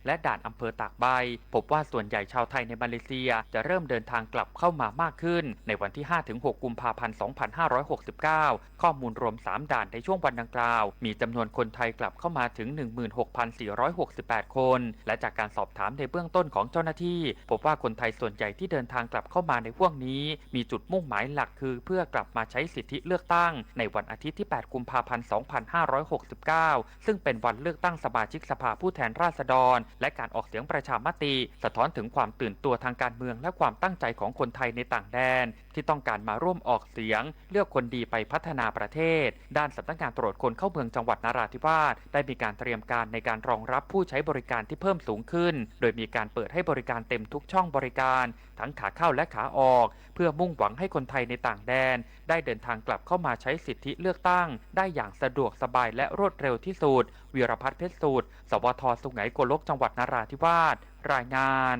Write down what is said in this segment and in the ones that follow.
และด่านอำเภอตากใบ พบว่าส่วนใหญ่ชาวไทยในมาเลเซียจะเริ่มเดินทางกลับเข้ามามากขึ้นในวันที่ห้าถึงหกกุมภาพันธ์สองพันห้าร้อยหกสิบเก้า ข้อมูลรวม สาม ด่านในช่วงวันดังกล่าว มีจำนวนคนไทยกลับเข้ามาถึง หนึ่งหมื่นหกพันสี่ร้อยหกสิบแปด คน และจากการสอบถามในเบื้องต้นของเจ้าหน้าที่ พบว่าคนไทยส่วนใหญ่ที่เดินทางกลับเข้ามาในห่วงนี้ มีจุดมุ่งหมายหลักคือเพื่อกลับมาใช้สิทธิเลือกตั้งในวันอาทิตย์ที่ แปดกุมภาพันธ์สองพันห้าร้อยหกสิบเก้า ซึ่งเป็นวันเลือกตั้งสมาชิกสภาผู้แทนราษฎร และการออกเสียงประชามติ สะท้อนถึงความตื่นตัวทางการเมืองและความตั้งใจของคนไทยในต่างแดน ที่ต้องการมาร่วมออกเสียงเลือกคนดีไปพัฒนาประเทศ ด้านสำนักงานตรวจคนเข้าเมืองจังหวัดนราธิวาส ได้มีการเตรียมการในการรองรับผู้ใช้บริการที่เพิ่มสูงขึ้น โดยมีการเปิดให้บริการเต็มทุกช่องบริการ ทั้งขาเข้าและขาออก เพื่อมุ่งหวังให้คนไทยในต่างแดน ได้เดินทางกลับเข้ามาใช้สิทธิเลือกตั้งได้อย่างสะดวกสบายและรวดเร็วที่สุด วีรพัฒน์ เพชรสูตร สวท สุไหงโกลก จังหวัดนราธิวาส รายงาน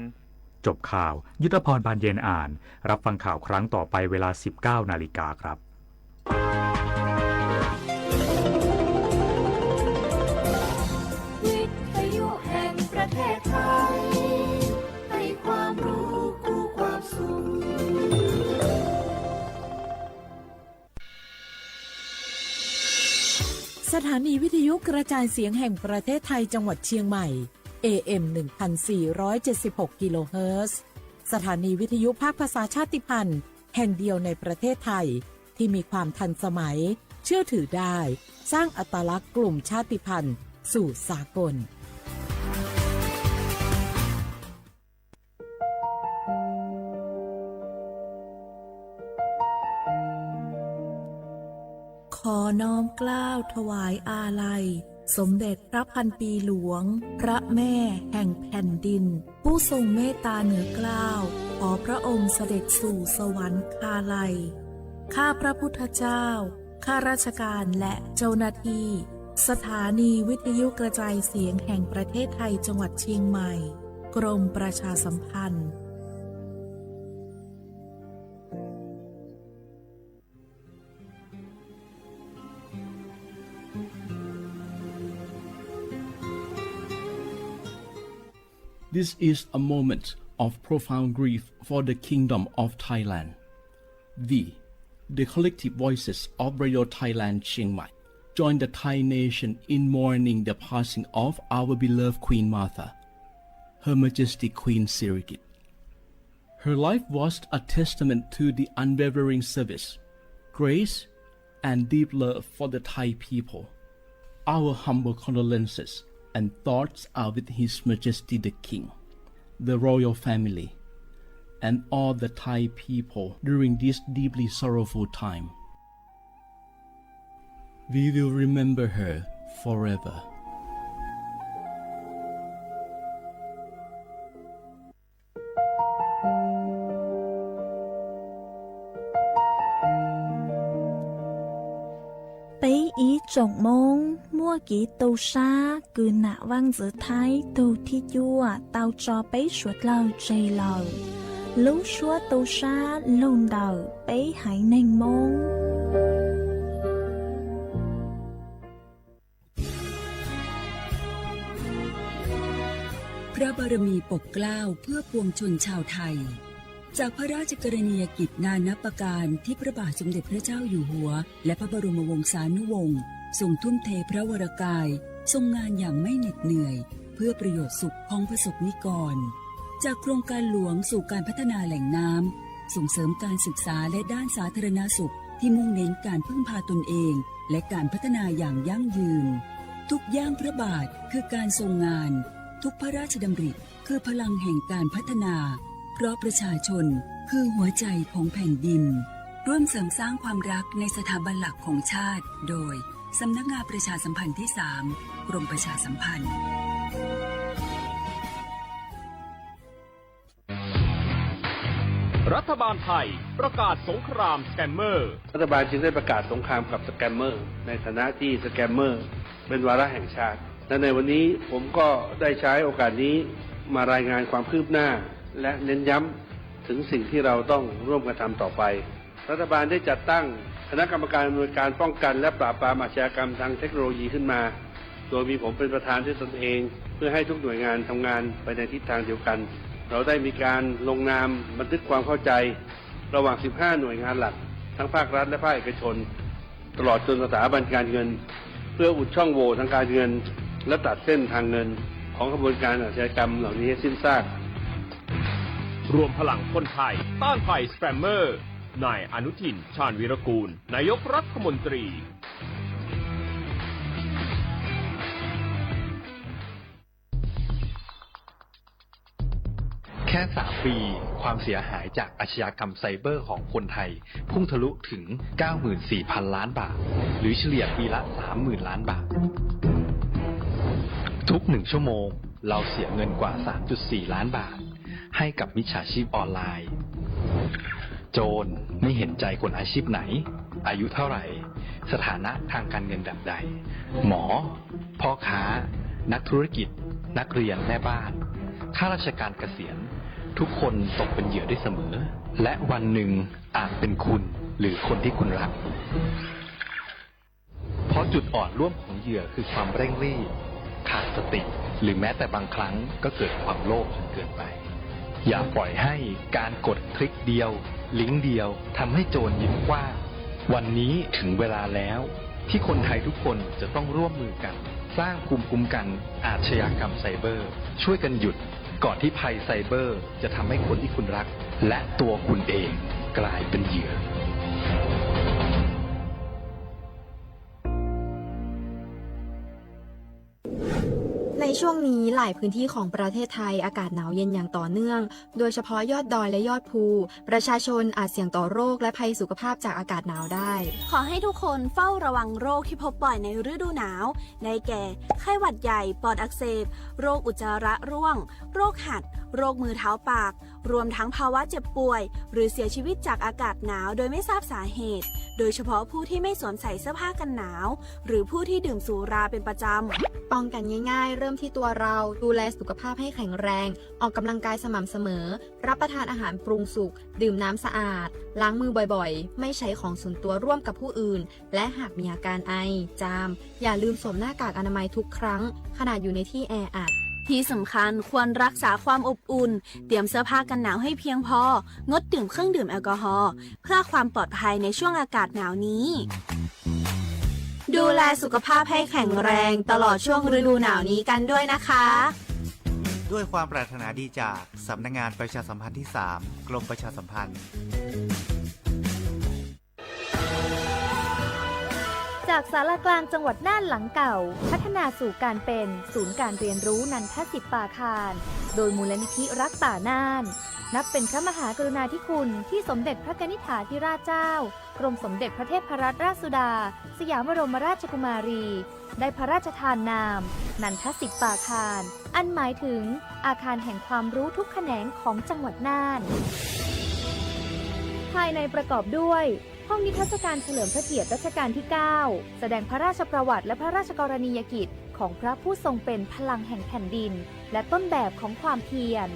จบข่าว ยุทธพร บานเย็นอ่าน รับฟังข่าวครั้งต่อไปเวลา สิบเก้านาฬิกาครับ วิทยุแห่งประเทศไทย ให้ความรู้คู่ความสุข สถานีวิทยุกระจายเสียงแห่งประเทศไทยจังหวัดเชียงใหม่ เอ เอ็ม หนึ่งพันสี่ร้อยเจ็ดสิบหก กิโลเฮิรตซ์ สถานีวิทยุภาคภาษาชาติพันธุ์แห่งเดียวในประเทศไทย ที่มีความทันสมัย เชื่อถือได้ สร้างอัตลักษณ์กลุ่มชาติพันธุ์สู่สากล ขอน้อมเกล้าถวายอาลัย สมเด็จพระพันปีหลวง พระแม่แห่งแผ่นดิน ผู้ทรงเมตตาเหนือเกล้า ขอพระองค์เสด็จสู่สวรรคาลัย ข้าพระพุทธเจ้า ข้าราชการและเจ้าหน้าที่ สถานีวิทยุกระจายเสียงแห่งประเทศไทยจังหวัดเชียงใหม่ กรมประชาสัมพันธ์ This is a moment of profound grief for the Kingdom of Thailand. We, the collective voices of Radio Thailand Chiang Mai, join the Thai nation in mourning the passing of our beloved Queen Mother, Her Majesty Queen Sirikit. Her life was a testament to the unwavering service, grace, and deep love for the Thai people. Our humble condolences and thoughts are with His Majesty the King, the royal family, and all the Thai people during this deeply sorrowful time. We will remember her forever. Peb ib tsoom Hmoob muaj kev tu sab kws nam Vaaj Ntxwv Thaib tug thib cuaj tau tso peb suav dlawg tseg lawm. Lub suab tu sab lug ntawm peb haiv neeg Moob. พระบารมีปกเกล้าเพื่อปวงชนชาวไทย จากพระราชกรณียกิจนานับประการที่พระบาทสมเด็จพระเจ้าอยู่หัว และพระบรมวงศานุวงศ์ทรงทุ่มเทพระวรกาย ทรงงานอย่างไม่เหน็ดเหนื่อย เพื่อประโยชน์สุขของประสบนิกร จากโครงการหลวงสู่การพัฒนาแหล่งน้ำ ส่งเสริมการศึกษาและด้านสาธารณสุขที่มุ่งเน้นการพึ่งพาตนเอง และการพัฒนาอย่างยั่งยืน ทุกย่างพระบาทคือการทรงงาน ทุกพระราชดำริคือพลังแห่งการพัฒนา เพราะประชาชนคือหัวใจของแผ่นดิน ร่วมเสริมสร้างความรักในสถาบันหลักของชาติ โดย สำนักงานประชาสัมพันธ์ที่สาม กรมประชาสัมพันธ์ รัฐบาลไทยประกาศสงครามสแกมเมอร์ รัฐบาลจึงได้ประกาศสงครามกับสแกมเมอร์ ในฐานะที่สแกมเมอร์เป็นวาระแห่งชาติ และในวันนี้ผมก็ได้ใช้โอกาสนี้มารายงานความคืบหน้า และเน้นย้ำถึงสิ่งที่เราต้องร่วมกันทำต่อไป รัฐบาลได้จัดตั้งคณะกรรมการอำนวยการป้องกันและปราบปรามอาชญากรรมทางเทคโนโลยีขึ้นมา โดยมีผมเป็นประธานด้วยตนเอง เพื่อให้ทุกหน่วยงานทำงานไปในทิศทางเดียวกัน เราได้มีการลงนามบันทึกความเข้าใจระหว่าง สิบห้า หน่วยงานหลัก ทั้งภาครัฐและภาคเอกชน ตลอดจนสถาบันการเงิน เพื่ออุดช่องโหว่ทางการเงิน และตัดเส้นทางเงินของขบวนการอาชญากรรมเหล่านี้ให้สิ้นซาก รวมพลังคนไทยต้านภัยสแปมเมอร์ นายอนุทิน ชาญวีรกูล นายกรัฐมนตรี แค่ สาม ปี ความเสียหายจากอาชญากรรมไซเบอร์ของคนไทย พุ่งทะลุถึง เก้าหมื่นสี่พัน ล้านบาท หรือเฉลี่ยปีละ สามหมื่น ล้านบาท ทุกหนึ่งชั่วโมง เราเสียเงินกว่า สามจุดสี่ ล้านบาท ให้กับมิจฉาชีพออนไลน์ โจรไม่เห็นใจคนอาชีพไหน อายุเท่าไหร่ สถานะทางการเงินแบบใด หมอ พ่อค้า นักธุรกิจ นักเรียน แม่บ้าน ข้าราชการเกษียณ ทุกคนตกเป็นเหยื่อได้เสมอ และวันหนึ่งอาจเป็นคุณหรือคนที่คุณรัก เพราะจุดอ่อนร่วมของเหยื่อคือความเร่งรีบ ขาดสติ หรือแม้แต่บางครั้งก็เกิดความโลภจนเกินไป อย่าปล่อยให้การกดคลิกเดียว ลิงก์เดียวทำให้โจรยิ้มกว้าง วันนี้ถึงเวลาแล้ว ที่คนไทยทุกคนจะต้องร่วมมือกัน สร้างภูมิคุ้มกันอาชญากรรมไซเบอร์ ช่วยกันหยุด ก่อนที่ภัยไซเบอร์จะทำให้คนที่คุณรัก และตัวคุณเองกลายเป็นเหยื่อ ในช่วงนี้หลายพื้นที่ของประเทศไทยอากาศหนาวเย็นอย่างต่อเนื่อง โดยเฉพาะยอดดอยและยอดภู ประชาชนอาจเสี่ยงต่อโรคและภัยสุขภาพจากอากาศหนาวได้ ขอให้ทุกคนเฝ้าระวังโรคที่พบบ่อยในฤดูหนาว ได้แก่ ไข้หวัดใหญ่ ปอดอักเสบ โรคอุจจาระร่วง โรคหัด โรคมือเท้าปาก รวมทั้งภาวะเจ็บป่วย หรือเสียชีวิตจากอากาศหนาวโดยไม่ทราบสาเหตุ โดยเฉพาะผู้ที่ไม่สวมใส่เสื้อผ้ากันหนาว หรือผู้ที่ดื่มสุราเป็นประจำ ป้องกันง่ายๆ เริ่มที่ตัวเรา ดูแลสุขภาพให้แข็งแรง ออกกำลังกายสม่ำเสมอ รับประทานอาหารปรุงสุก ดื่มน้ำสะอาด ล้างมือบ่อยๆ ไม่ใช้ของส่วนตัวร่วมกับผู้อื่น และหากมีอาการไอ จาม อย่าลืมสวมหน้ากากอนามัยทุกครั้ง ขณะอยู่ในที่แออัด ที่สำคัญควรรักษาความอบอุ่น เตรียมเสื้อผ้ากันหนาวให้เพียงพอ งดดื่มเครื่องดื่มแอลกอฮอล์ เพื่อความปลอดภัยในช่วงอากาศหนาวนี้ ดูแลสุขภาพให้แข็งแรงตลอดช่วงฤดูหนาวนี้กันด้วยนะคะ ด้วยความปรารถนาดีจากสำนักงานประชาสัมพันธ์ที่ สาม กรมประชาสัมพันธ์ จากศาลากลางจังหวัดน่านหลังเก่า พัฒนาสู่การเป็นศูนย์การเรียนรู้นันทสิทธิปาคาร โดยมูลนิธิรักป่าน่าน นับเป็นพระมหากรุณาธิคุณที่สมเด็จพระกนิษฐาธิราชเจ้า กรมสมเด็จพระเทพรัตนราชสุดา สยามบรมราชกุมารี ได้พระราชทานนาม นันทสิทธิปาคาร อันหมายถึงอาคารแห่งความรู้ทุกแขนงของจังหวัดน่าน ภายในประกอบด้วย ห้องนิทรรศการเฉลิมพระเกียรติรัชกาลที่ เก้า แสดงพระราชประวัติและพระราชกรณียกิจของพระผู้ทรงเป็นพลังแห่งแผ่นดิน และต้นแบบของความเพียร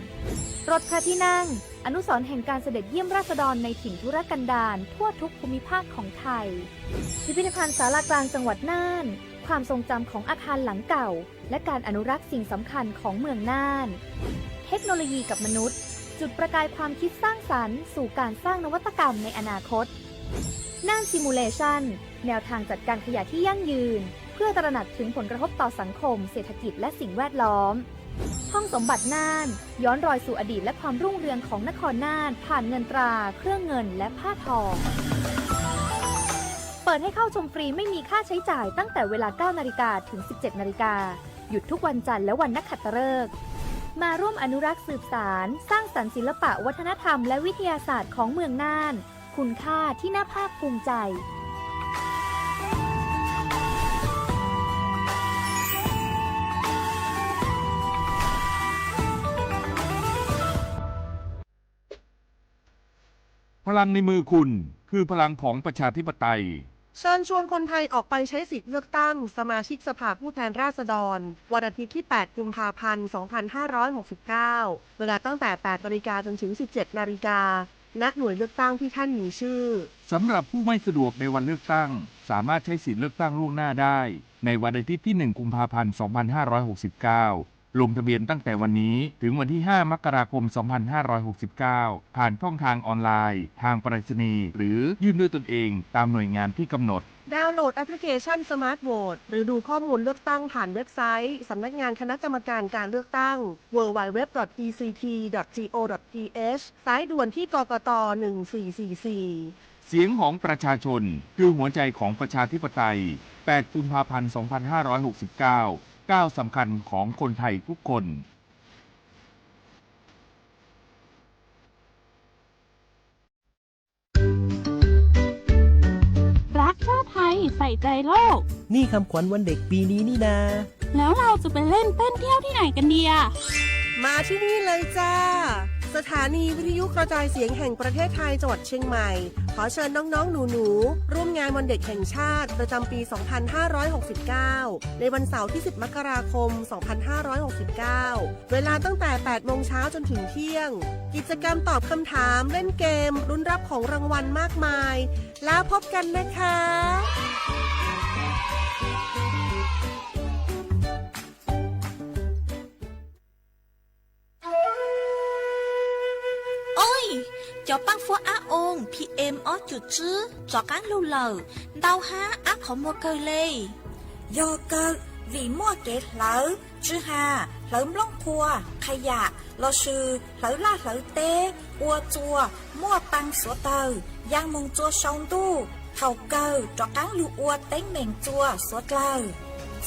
รถพระที่นั่ง อนุสรณ์แห่งการเสด็จเยี่ยมราษฎรในถิ่นทุรกันดารทั่วทุกภูมิภาคของไทย พิพิธภัณฑ์ศาลากลางจังหวัดน่าน ความทรงจำของอาคารหลังเก่า และการอนุรักษ์สิ่งสำคัญของเมืองน่าน เทคโนโลยีกับมนุษย์ จุดประกายความคิดสร้างสรรค์สู่การสร้างนวัตกรรมในอนาคต น่าน Simulation แนวทางจัดการขยะที่ยั่งยืน เพื่อตระหนักถึงผลกระทบต่อสังคม เศรษฐกิจ และสิ่งแวดล้อม ห้องสมบัติน่าน ย้อนรอยสู่อดีตและความรุ่งเรืองของนครน่าน ผ่านเงินตรา เครื่องเงิน และผ้าทอง เปิดให้เข้าชมฟรีไม่มีค่าใช้จ่ายตั้งแต่เวลา เก้านาฬิกา ถึง สิบเจ็ดนาฬิกา หยุดทุกวันจันทร์และวันนักขัตฤกษ์ มาร่วมอนุรักษ์สืบสาน สร้างสรรค์ศิลปะวัฒนธรรมและวิทยาศาสตร์ของเมืองน่าน คุณค่าที่น่าภาคภูมิใจ พลังในมือคุณ คือพลังของประชาธิปไตย เชิญชวนคนไทยออกไปใช้สิทธิ์เลือกตั้งสมาชิกสภาผู้แทนราษฎร วันอาทิตย์ที่ แปด กุมภาพันธ์ สองพันห้าร้อยหกสิบเก้า เวลาตั้งแต่ แปดนาฬิกา จนถึง สิบเจ็ดนาฬิกา ณ หน่วยเลือกตั้งที่ท่านมีชื่อ สำหรับผู้ไม่สะดวกในวันเลือกตั้ง สามารถใช้สิทธิ์เลือกตั้งล่วงหน้าได้ ในวันอาทิตย์ที่ หนึ่ง กุมภาพันธ์ สองพันห้าร้อยหกสิบเก้า ลงทะเบียนตั้งแต่วันนี้ถึงวันที่ห้ามกราคมสองพันห้าร้อยหกสิบเก้า ผ่านช่องทางออนไลน์ ทางไปรษณีย์ หรือยื่นด้วยตนเองตามหน่วยงานที่กำหนด ดาวน์โหลดแอปพลิเคชัน Smart Vote หรือดูข้อมูลเลือกตั้งผ่านเว็บไซต์สำนักงานคณะกรรมการการเลือกตั้ง ดับเบิลยู ดับเบิลยู ดับเบิลยู ดอท อี ซี ที ดอท จี โอ ดอท ที เอช สายด่วนที่ กกต หนึ่งสี่สี่สี่ เสียงของประชาชนคือหัวใจของประชาธิปไตย แปดกุมภาพันธ์สองพันห้าร้อยหกสิบเก้า ก้าวสำคัญของคนไทยทุกคน รักชาติไทย ใส่ใจโลก นี่คำขวัญวันเด็กปีนี้นี่นา แล้วเราจะไปเล่นเต้นเที่ยวที่ไหนกันดีอะ มาที่นี่เลยจ้า สถานีวิทยุกระจายเสียงแห่งประเทศไทยจังหวัดเชียงใหม่ ขอเชิญน้องๆหนูๆ ร่วมงานวันเด็กแห่งชาติประจำปี สองพันห้าร้อยหกสิบเก้า ในวันเสาร์ที่ สิบ มกราคม สองพันห้าร้อยหกสิบเก้า เวลาตั้งแต่ แปดโมงเช้าจนถึงเที่ยง กิจกรรมตอบคำถาม เล่นเกม ลุ้นรับของรางวัลมากมาย แล้วพบกันนะคะ Oj, cov paab fuab ab oo P M ob cum tswb rov qaab lug lawm, ntau hab ab qhov muag kawg le. Yog kawg, vim muaj kev hlawv, tsw ha, hlawv nplooj qhuav, qha yam, lossis hlawv laj hlawv teb, ua txuas, muaj paa suav dlawg, yaa moog txua sau ntuj, thaum kawg rov qaab lug ua teeb meem txua suav dlawg.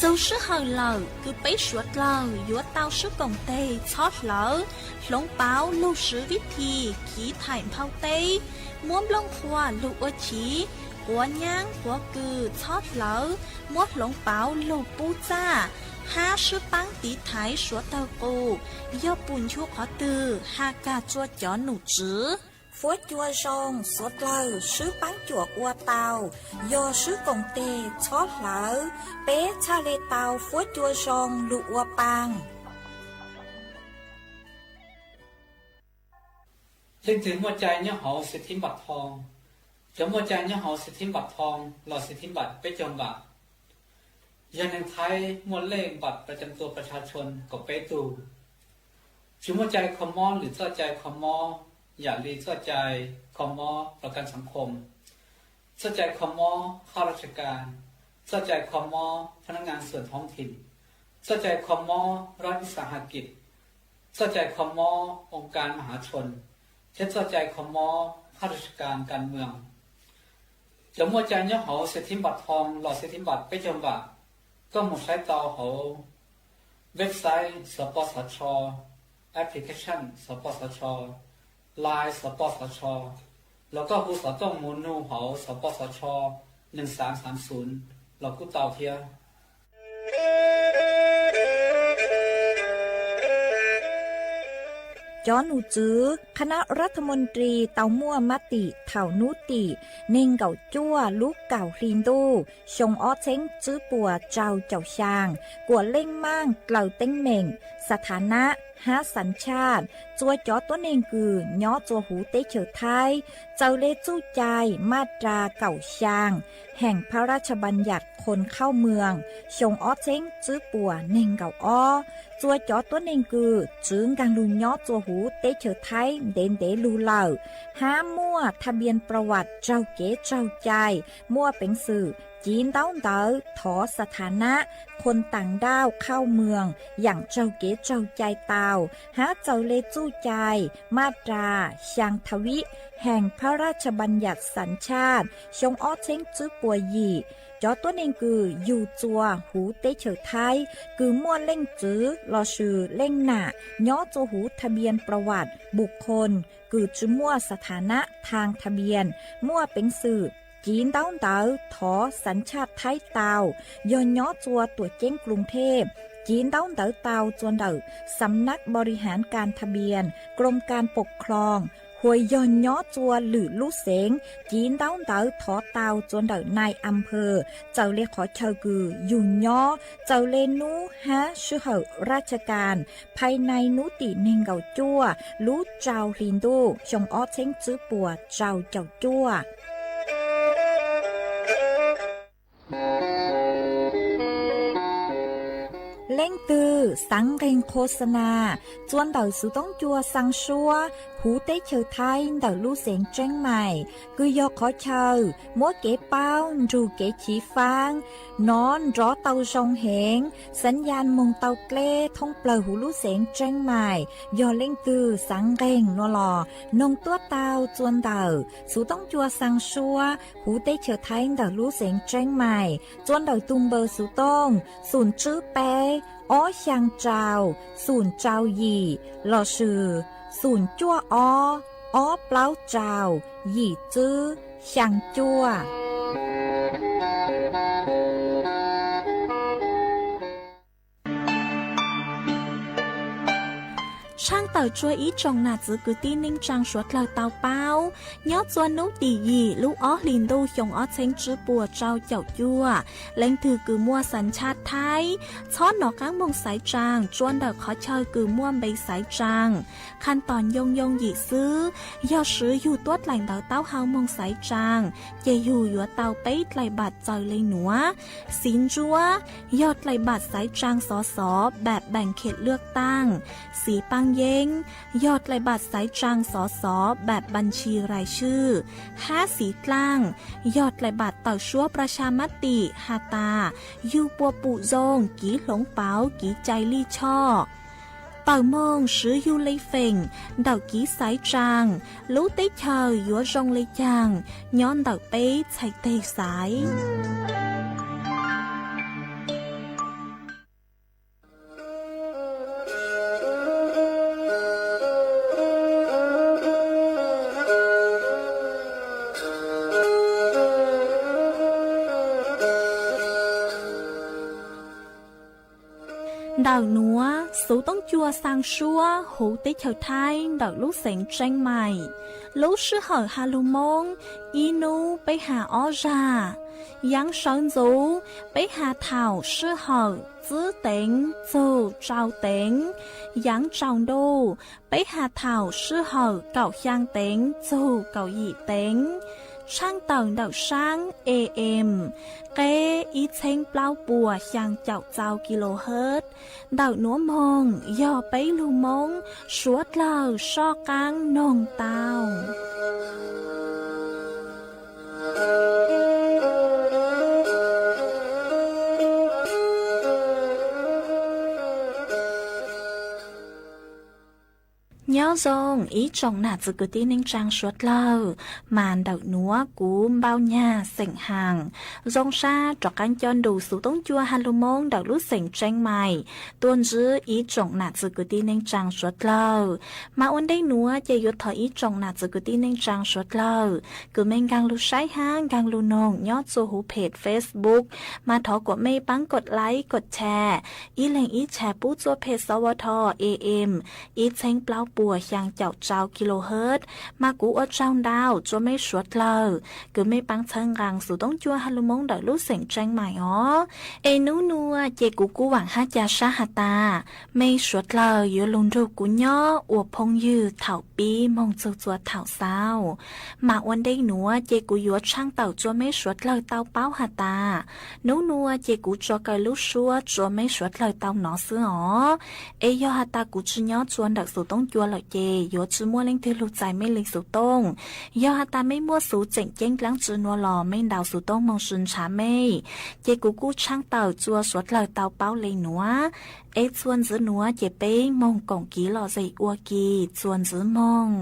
Txug sij hawm lawm kws peb suav dlawg yuav tau sib koom teg txhob hlawv, hloov pauv lug swv vib thi khiv thaim nphau teb, muab nplooj qhuav lug ua chiv, quav nyaab quav kws txhob hlawv, muab hloov pauv lug pub txaj, hab sib paab tiv thaiv suav dlawg qus, yog pum nchu qhov twg has kag tsua cov num tswv. Fuab cua zoo suav dlawg sib paab cuam ua tau, yog sib koom teg txhob hlawv, peb txhaj le tau fuab cua zoo lug ua paa. Leej twg muaj cai nyob hauv xwm thib npam thoo? Cov muaj cai nyob hauv xwm thib npam thoo los xwm thib npam peb caug npam, yog neeg Thaib muaj lej npamประจำตัวประชาชน kaum peb tug. Tsis muaj cai kho mob lwm txoj cai kho mob, yam li txoj cai kho mob ประกันสังคม, txoj cai kho mob ข้าราชการ, txoj cai kho mob พนักงานส่วนท้องถิ่น, txoj cai kho mob รัฐวิสาหกิจ, txoj cai kho mob องค์การมหาชน, thiab txoj cai kho mob ข้าราชการการเมือง. Cov muaj cai nyob hauv xwm thib npam thoo los xwm thib npam peb caug npam, koj mus saib tau hauv website สปสช, application สปสช, line สปสช, los koj hu xov tooj mus nug hauv สปสช หนึ่งสามสามศูนย์ los kuj tau thiab. Cov num tswv คณะรัฐมนตรี tau muaj mab tim thaum nub tim neeg nkaum cuaj lub kaum hli ntuj xyoo ob txheeb tswb puas rau caum xyaa kuas leej maaj dlaws teeb meem, สถานะ hab สัญชาติ tsua cov tuab neeg kws nyob tsua huv teb chaws Thaib, txawm le txuj cai maj ras kaum xyaa แห่งพระราชบัญญัติ คนเข้าเมือง xyoo ob txheeb tswb puas neeg nkaum ob, tsua cov tuab neeg kws tsi nkaag lug nyob tsua huv teb chaws Thaib ntev ntev lug lawm, hab muaj ทะเบียนประวัติ raug kev raug cai, muaj peev xwm civ ntaub ntawv thov สถานะ คนต่างด้าวเข้าเมือง yaam raug kev raug cai tau, hab txawm le txuj cai maj ras xyaa tha vib แห่งพระราชบัญญัติสัญชาติ xyoo ob txheeb tswb puas yim, cov tuab neeg kws yug tsua huv teb chaws Thaib kws muaj leej txiv lossis leej nam nyob tsua huv ทะเบียนประวัติบุคคล kws tsi muaj สถานะทางทะเบียน muaj peev xwm civ ntaub ntawv thov สัญชาติไทย tau, yog nyob tsua tuam ceeb กรุงเทพ civ ntaub ntawv tau tsua ntawm สำนักบริหารการทะเบียน กรมการปกครอง hua yog nyob tsua lwm lub xeev civ ntaub ntawv thov tau tsua ntawm นายอำเภอ txawm le qhov chaw kws yug nyob, txawm le nub hab sij hawm ราชการ ภายใน nub tim neeg nkaum cuaj lub rau hli ntuj xyoo ob txheeb tswb puas rau caum cuaj. Leej twg xaav nqeeg qhua xa nas txua ntawm xuv toob cua xaa suab huv teb chaws Thaib ntawm lub xeev Tseeb Mais, kws yog qhov chaw muab kev paub nrug kev chiv faab nov nrov tau zoo heev, xaav yaj moog tau dleb thoob plawg huv lub xeev Tseeb Mais. Yog leej twg xaav nqeeg no los noog tuab tau txua ntawm xuv toob cua xaa suab huv teb chaws Thaib ntawm lub xeev Tseeb Mais txua ntawm tug npawb xuv tooj xum tswb peb ob xyaa rau xum rau yim lossis xum cuaj ob ob plaub rau yim tswb xyaa cuaj. Tshaaj tawm tsua ib tsoom nam txwv kwv tij neej tsaa suav dlawg tau paub, nyob txua nub tim yim lub ob hlis ntuj xyoo ob txheeb tswb puas rau caum cuaj, leej twg kws muaj xas nchaj Thaib, txhob nov qaab moog xaiv tsaa tsua ntawm qhov chaw kws muaj npe xaiv tsaa. Khaj tom yoo yoo yim xwb, yog swv yug tuab dlaim ntawv taub hau moog xaiv tsaa, ces yug yuav tau peb dlaim npam txawm le nuav: xiv ntsuab, yog dlaim npam xaiv tsaa xov xov npam npaam khem luaj taaj; xiv paaj yeeb, yog dlaim npam xaiv tsaa xov xov npam npam ntshis rais swj; hab xiv dlaaj, yog dlaim npam tawm suab pras xya mab tim has tas yug puas pum zoo, kiv hloov pauv, kiv cai lij choj. Tawm moog swv yug le feem ntawm kiv xaiv tsaa, lub teb chaws yuav zoo le caag nyob ntawm peb txhais teg xaiv. Ntawm nuav, xuv toob cua xaa suab huv teb chaws Thaib ntawm lub xeev Tseeb Mais. Lub sij hawm has lug Moob, ib nub peb has ob zag. Yaav sawv ntxuv, peb has thaum sij hawm tsib teev txug rau teev. Yaav tsaus ntuj, peb has thaum sij hawm kaum xyaa teev txug kaum yim teev. Tshaaj tawm ntawm saab A M, qeb ib txheeb plaub puas xyaa caum rau kilohertz. Ntawm nuav moog yog peb lug Moob suav dlawg soj qaab noog tau. Nyob zoo ib tsoom nam txwv kwv tij neej tsaa suav dlawg, mas ntawm nuav kuv Npauj Nyag xeem Haas zoo sab rov qaab coj nrug xuv toob cua has lug Moob ntawm lub xeev Tseeb Mais tuaj ntsib ib tsoom nam txwv kwv tij neej tsaa suav dlawg. Mas ua ntej nuav ces yuav thov ib tsoom nam txwv kwv tij neej tsaa suav dlawg kws mej nkaag lug saib hab nkaag lug noog nyob txua huv phem Facebook, mas thov kuas mej paab kov like kov share, ib leeg ib share pub txua phem S W T A M ib txheeb plaub puas xyaa caum rau kilohertz. Mas kuv ua tsaug ntau tsua mej suav dlawg kws mej paab txhawb nqaa xuv toob cua has lug Moob ntawm lub xeev Tseeb Mais os. Es nub nua ces kuv kuj vaam hab ca sab has tas mej suav dlawg yuav lug nrug kuv nyob ua phooj ywg thaum pib moog txug txua thaum xaus. Mas ua ntej nuav ces kuv yuav tshaaj tawm tsua mej suav dlawg tau paub has tas, nub nua ces kuv tsuas kaw lub suab tsua mej suav dlawg tau nov xwb os. Es yog has tas kuv tsi nyob tsua ntawm xuv toob cua lawm ces yuav tsi muaj leej twg lug txais mej le xuv tooj. Yog has tas mej muaj xuv tseem ceeb dlaab tsi nua los mej ntaus xuv tooj moog sw ntshav mej, ces kuv kuj tshaaj tawm tsua suav dlawg tau paub le nuav. Es txhua ntxiv nuav ces peb moog koom kiv lom zem ua ke txhua ntxiv moog.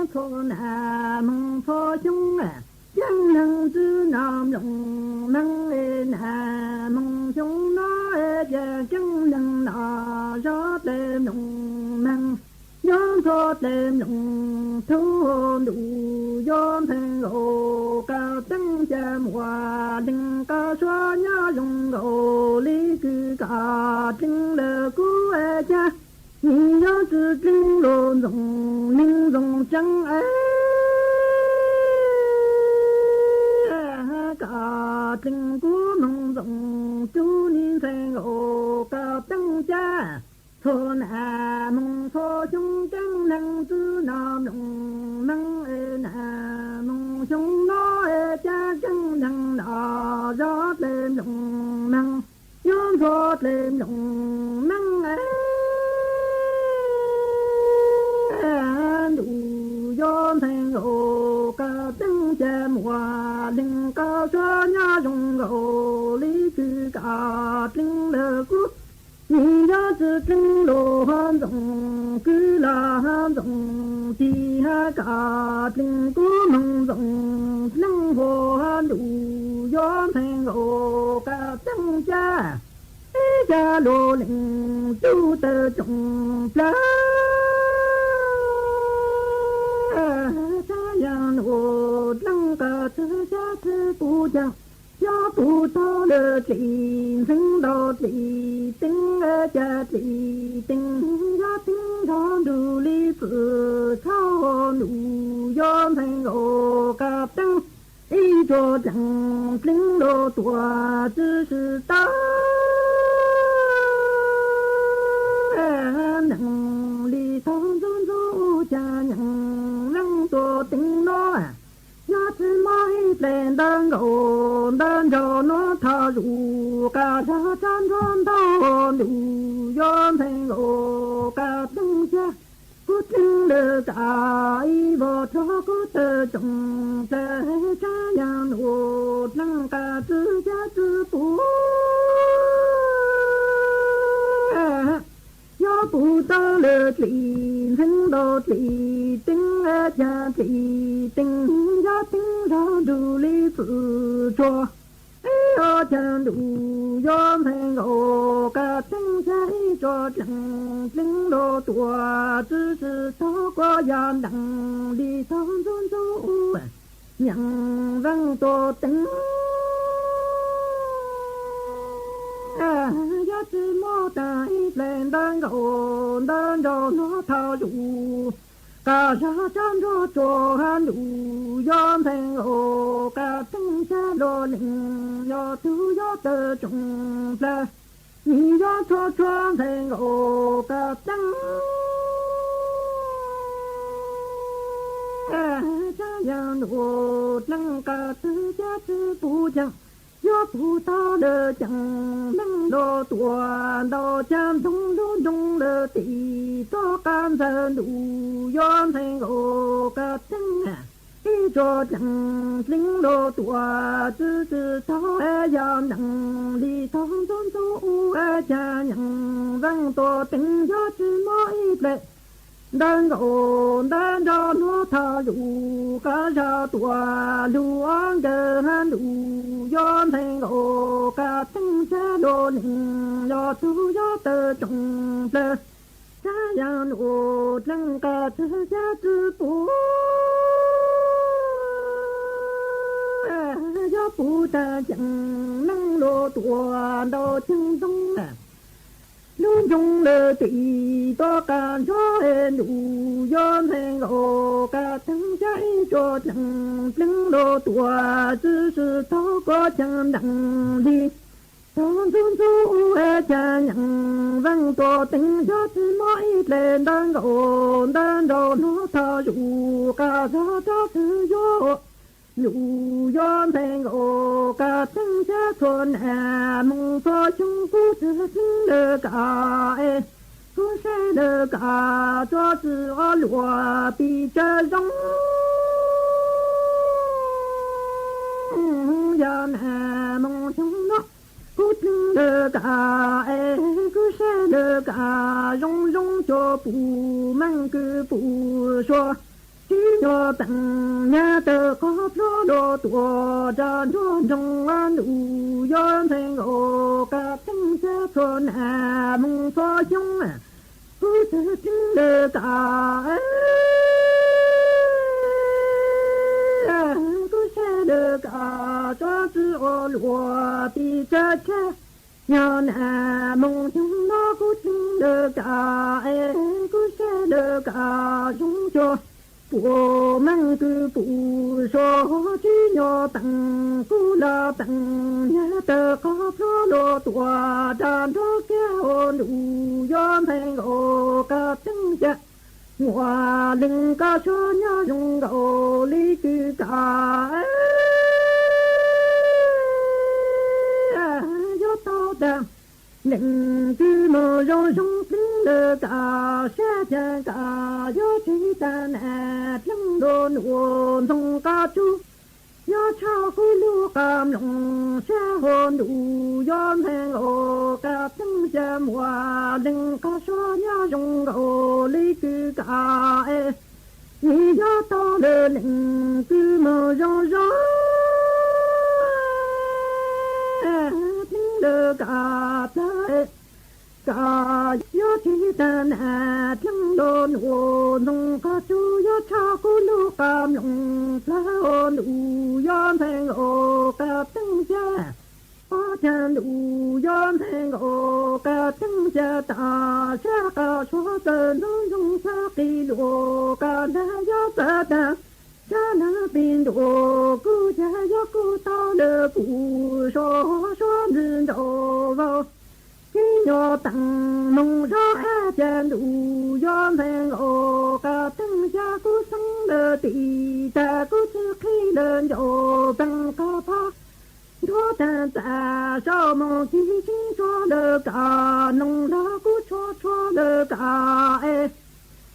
Txhua nam moog txhua xyoo, caag neeg tsi nov mloog meej, nam moog xyoo no ces caag neeg nov zov dlej mloog meej. Nyob ntxhua dlej mloog thub ntuj yuav ntxhee nkaus, koj teeb ca muaj leej koj suav nyob zoo nkaus li kws koj tleev lawm kuv ca. Nws yuav tsi tleev lug ntxoov neeg ntxoov tseeb es, koj tleev kuv moog ntxoov tub nws ntxhee nkaus, koj teeb ca. Txhua nam moog txhua xyoo caag neeg tsi nov mloog Neej es na, moos xyoo no es caj keeb neeg na, zov dlej mloog neeg, nyob ntxhua dlej mloog neeg es ntuj yuav ntxhee nkaus kab teeb ca muaj leej kab suab nyob zoo nkaus li kwv kab dleev lawm kuv. Nim yog tsi dleev los hab ntxoov, kwv los hab ntxoov, tig hab kab dleev kuv moog ntxoov dleej huv hab ntuj yuav ntxhee nkaus kab teeb ca. Ib ca luj leej tub tawg tsoom plawg, tsav yaam nuav dleej kab tsi ca tsi pum caag. Yog pum tau lawm dlim ntxeev ntau dlim teeb, ca dlim teeb yog teeb nrog nrug li txwm txhab ntuj yuav ntxhee nkaus kab teeb. Ib tsuag dleev dleev luj tuaj tsi sib tau neeg li tau ntxub ntxub ca nyeem leej tuaj teev no. Yog tsi muaj ib dlej ntawd nkaus ntawd nraug nuav thov zuj kab zag tsav nrog ntau ntuj yuav ntxhee nkaus kab teeb ca. Kuv dleev lawm kab ib vog rog kuv tawg tsoom plawg, tsav yaam nuav dleej kab tsi ca tsi pum. Yog pum tau lawm dlim ntxeev ntau dlim teeb, ca dlim teeb yog teeb nrog nrug li txwm tsuag. Ib ob ca ntuj yuav ntxhee nkaus kab teeb ca, ib tsuag dleev dleev luj tuaj tsi sib tau kuv yog ntees li tau ntxub ntxub nyeem leej tuaj teev. Yog tsi muaj taag ib dlej ntawd nkaus ntawd nraug nuav thov zuj kab zag tsav nrog tsuag ntuj yuav ntxhee nkaus kab teeb ca luj leej yog tug yuav tawg tsoom plawg, nim yog txhua txhua ntxhee nkaus kab teeb. Tsav yaam nuav dleej kab tsi ca tsi pum caag, yog pum tau lawm caag leej luj tuaj ntau ca ntoog lub nroog lawm tim toj qab ntxawg ntuj yuav ntxhee nkaus kab teeb. Ib tsuag dleev dleev luj tuaj tsi sib tau yog ntees li tau ntxub ntxub ca nyeem leej tuaj teev, yog tsi muaj ib dlej ntawd nkaus ntawd nraug nuav thov zuj kab zag tuaj lug ob nkawg ntuj yuav ntxhee nkaus kab teeb ca luj leej yog tug yuav tawg tsoom plawg. Tsav yaam nuav dleej kab tsi ca tsi pum, yog pum taag caag leej luj tuaj ntau caag ntoog lub nroog lawm tim toj qab ntsuag ntuj yuav ntxhee nkaus kab teeb ca, ib tsuag dleev dleev luj tuaj tsi sib tau kuv caag ntees li tau ntxub ntxub ca nyeem leej tuaj teev, yog tsi muaj ib dlej ntawd nkaus ntawd nraug nuav thov zuj kab zag tsav tsi yuav ntuj yuav ntxhee nkaus kab teeb ca. Txhua nam moos txhua xyoo kuv tsi dleev lawm kab es kuv saib lawm kab tsuas tsi ob luag pis tsawg zoo. Yog nam moos xyoo no kuv dleev lawm kab es kuv saib lawm kab zoo zoo cov pum meej kwv pum suav, tib nyuag teem nyag tawg qhov plhuav luj tuaj rag nruab nroog ntuj yuav ntxhee nkaus kab teeb ca. Txhua nam moos txhua xyoo kuv tsi dleev lawm kab kuv saib lawm kab tsuas tsi ob luag pis tsawg tsawg. Yog nam moos xyoo no kuv dleev lawm kab es kuv saib lawm kab zoo cuag pum meej kwv pum suav, tib nyuag teem kuv los teem nyag tawg qhov plhuav luj tuaj rag nruab kiag ntuj yuav ntxhee nkaus kab teeb ca. Muaj leej kab suab nyob zoo nkaus li kws kab, yuav tau tag. Leej kws moog zoo zoo dleeb lawm kab, sab caag kab yuav tsis tag na. Dleeb lug nuav ntxoog qab tsug, yuav tshaj kuv lub qab mloog. Sab huv ntuj yuav ntxhee nkaus kab teeb ca, muaj leej kab suab nyob zoo nkaus li kws kab, yuav tau lawm. Leej kws moog zoo zoo dleeb lawm kab, plawv kab yuav tsis tag na. Dleeb lug nuav ntxoog qab tsug, yuav tshaj kuv lub qab mloog. Plawv huv ntuj yuav ntxhee nkaus kab teeb ca, ob cag ntuj yuav ntxhee nkaus kab teeb ca. Tag sab qab suav txawm ntxoog zoo sab qis lug, kab nag yuav txawm tag, sab nag pib nruas. Kuv ca yuav kuj tau lawm, kuv suav suav ntxwg nraug vau, tib nyuag teem moog zov. Ab, cag ntuj yuav ntxhee nkaus kab teeb ca. Kuv xeeb lawm tim tag, kuv tsi qhib lawm ncauj peem kab phob. Ntuav teeb txaj saum moog, kib sib tsuag lawm kab, noog lug kuv tshua tshua lawm kab es.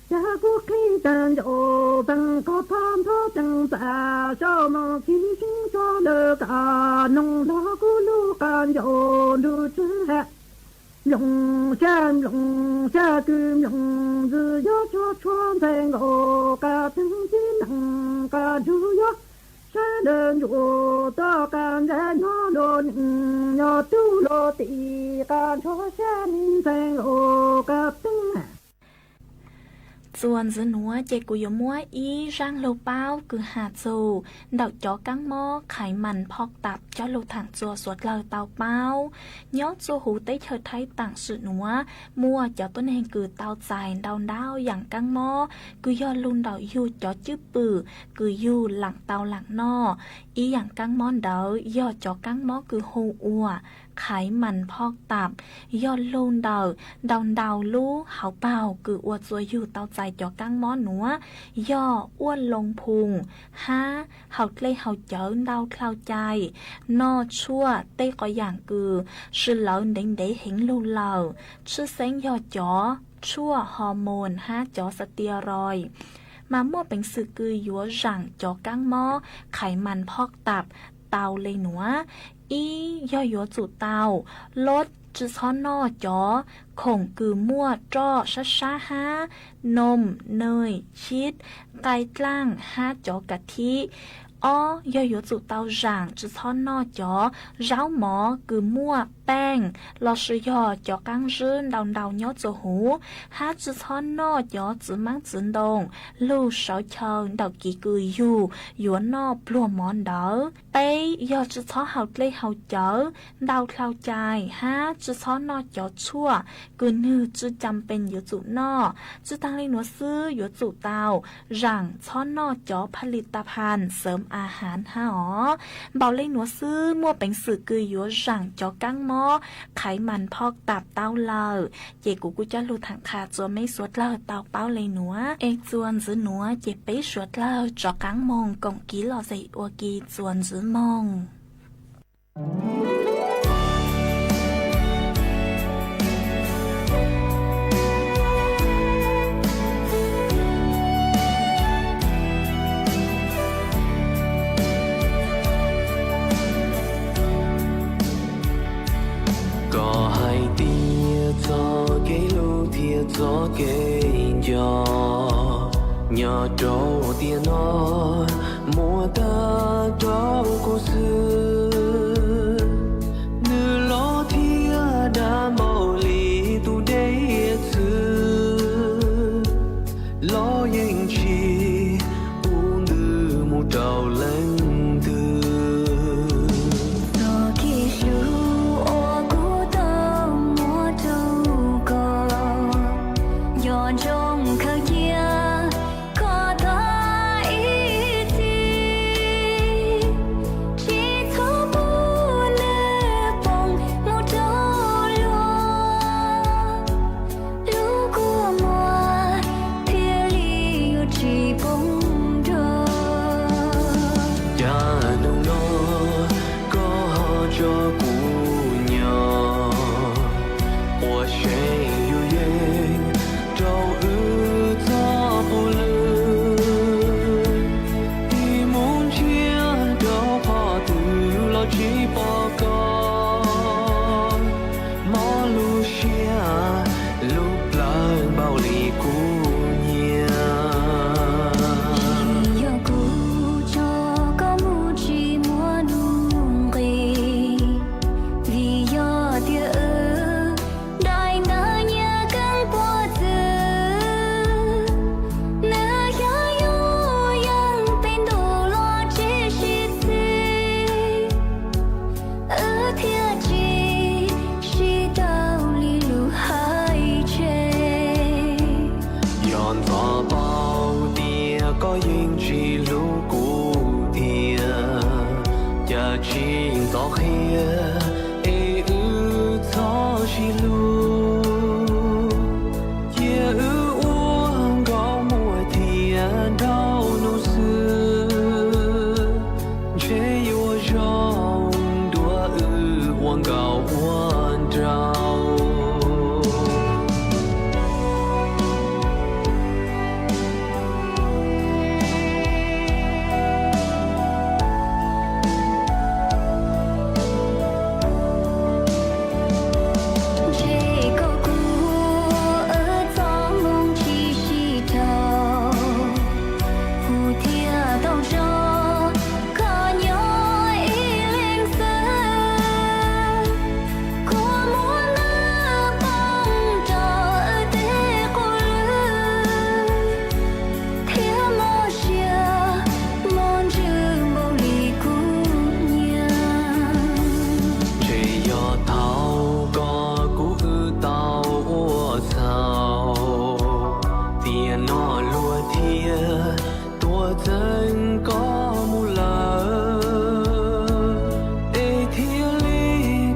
Ca kuv qhib tag ncauj peem kab phob, ntuav teeb txaj saum moog, kib sib tsuag lawm kab, noog lug kuv lub qab ncauj nrug tswv ha. Mloog sab mloog sab kws mloog ntxwg, yuav tshua tshua ntxhee nkaus kab teeb, tib leeg kab nrug yuav sab lawm ncauj tuaj kab ntsais nyob luag neej nyob tub luag tim, kab ntshua sab ntxhee nkaus kab teeb. Txuas ntxiv nuav ces kuv yuav muab ib zaaj lug paub kws has txug ntawm cov kaab mob khaiv mas phoj tap coj lug thaam txug suav dlawg tau paub. Nyob txuj huv teb chaws Thaib taam sim nuav, muaj cov tuab neeg kws tau txais ntau ntau yaam kaab mob kws yog lug ntawm yug cov cwj pwm kws yug laam tau laam noj. Ib yaam kaab mob ntawd yog cov kaab mob kws hu ua khaiv mas phoj tap, yog lug ntawm ntau ntau lub hauv paug kws ua txuas yug tau txais cov kaab mob nuav, yog uaj loo phoo, hab haus dlej haus cawv ntau dlhau cai, noj tshuaj tej qhov yaam kws sw lawv ntev ntev heev lug lawm, tshwj xeeb yog cov tshuaj hormone hab cov steroid, mas muaj peev xwm kws yuav zaam cov kaab mob khaiv mas phoj tap tau le nuav. Ib, yog yuav tsum tau loj tsi txhob noj cov khoom kws muaj roj sab sab hab noom, nws, chib, nqaij dlaaj hab cov ka thib. Ob, yog yuav tsum tau zaam tsi txhob noj cov zaub mov kws muaj paaj lossis yog cov qaab zib ntau ntau nyob txuas huv, hab tsi txhob noj cov txiv maab txiv ntoo lug sawv chaw ntawm kiv kws yug yuav noj pluag mov ntawd. Peb, yog tsi txhob haus dlej haus cawv ntau dlhau cai hab tsi txhob noj cov tshuaj kws nwg tsi cam pees yuav tsum noj. Tsi taag le nuav xwb, yuav tsum tau zaam txhob noj cov pha li ta phan xawv a hav hab os. Npaum le nuav xwb, muaj peev xwm kws yuav zaam cov kaab mob khaiv mas phoj tap tau lawm, ces kuv kuj coj lug thaam qha txuas mej suav dlawg tau paub le nuav. Es txuas ntxiv nuav ces peb suav dlawg rov qaab moog koom kiv lom zem ua ke txuas ntxiv moog. Koj hais tias txoj kev hlub thiab txoj kev nco nyob rau tiam no muab tag rau kuv xwb. Nws loj thiab dav npaum li tus dej txwv, los yeej tsis pub ntws mus rau leej twg. Txoj kev hlub uas kuv tau muab rau koj, nco ntsoov khaws cia koj tag ib txhis. Tsis txhob qhia es wb txhob sib hlub, cia wb ua nkauj muam thiab nrauj nus xwb, ntshe yuav zoo dua wb ua nkauj ua nraug. Ntshe koj kuj ua txoj hmoo tsis sib raug, kuv thiaj tau zov koj nyob ib leeg xwb. Kua muag ntawd poob rau wb tej qub lwg, thiab mob siab mob ntsws npaum li kuv nyiam. Ntshe yog thaum koj kuj wb tau ua txhaum, tiam no luag thiaj tuaj txeeb koj mus lawm, es thiaj li